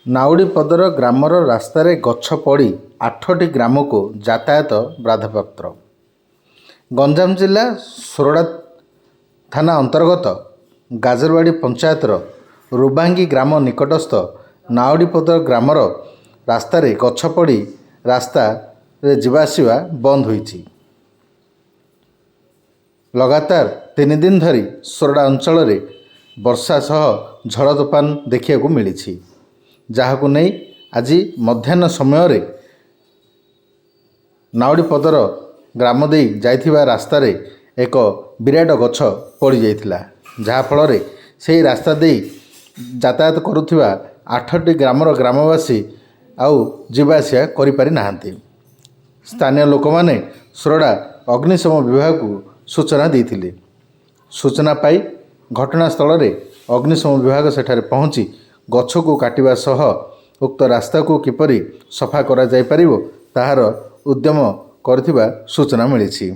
ନାଉଡ଼ିପଦର ଗ୍ରାମର ରାସ୍ତାରେ ଗଛ ପଡ଼ି 8ଟି ଗ୍ରାମକୁ ଯାତାୟାତ ବାଧାପ୍ରାପ୍ତ। ଗଞ୍ଜାମ ଜିଲ୍ଲା ସୋରଡ଼ା ଥାନା ଅନ୍ତର୍ଗତ ଗାଜରବାଡ଼ି ପଞ୍ଚାୟତର ରୁବାଙ୍ଗି ଗ୍ରାମ ନିକଟସ୍ଥ ନାଉଡ଼ିପଦର ଗ୍ରାମର ରାସ୍ତାରେ ଗଛ ପଡ଼ି ରାସ୍ତାରେ ଯିବା ଆସିବା ବନ୍ଦ ହୋଇଛି। ଲଗାତାର 3 ଦିନ ଧରି ସୋରଡ଼ା ଅଞ୍ଚଳରେ ବର୍ଷା ସହ ଝଡ଼ ତୋଫାନ ଦେଖିବାକୁ ମିଳିଛି, ଯାହାକୁ ନେଇ ଆଜି ମଧ୍ୟାହ୍ନ ସମୟରେ ନାଉଡ଼ିପଦର ଗ୍ରାମ ଦେଇ ଯାଇଥିବା ରାସ୍ତାରେ ଏକ ବିରାଟ ଗଛ ପଡ଼ିଯାଇଥିଲା, ଯାହାଫଳରେ ସେହି ରାସ୍ତା ଦେଇ ଯାତାୟାତ କରୁଥିବା 8ଟି ଗ୍ରାମର ଗ୍ରାମବାସୀ ଆଉ ଯିବା ଆସିବା କରିପାରି ନାହାନ୍ତି। ସ୍ଥାନୀୟ ଲୋକମାନେ ସୋରଡ଼ା ଅଗ୍ନିଶମ ବିଭାଗକୁ ସୂଚନା ଦେଇଥିଲେ। ସୂଚନା ପାଇ ଘଟଣାସ୍ଥଳରେ ଅଗ୍ନିଶମ ବିଭାଗ ସେଠାରେ ପହଞ୍ଚି ଗଛକୁ କାଟିବା ସହ ଉକ୍ତ ରାସ୍ତାକୁ କିପରି ସଫା କରାଯାଇପାରିବ ତାହାର ଉଦ୍ୟମ କରିଥିବା ସୂଚନା ମିଳିଛି।